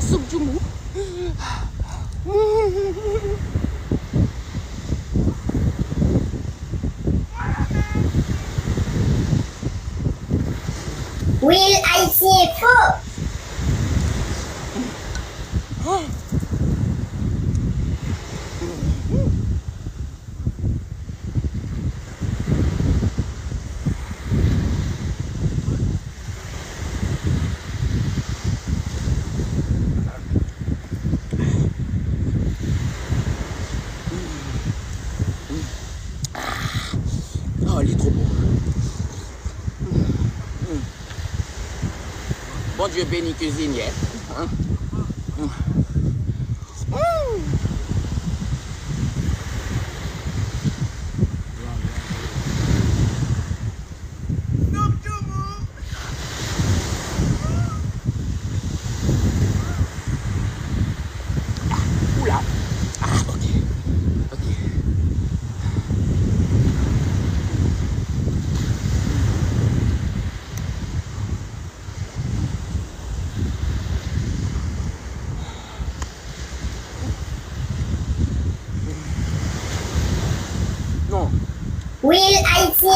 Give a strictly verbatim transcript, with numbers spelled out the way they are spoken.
Soup djoumou. Wil Ayiti Enfo. Oh, li twò bon. Bondye beni kizinyè. Ou la. Ah, ok. Ok. Non. Wil Ayiti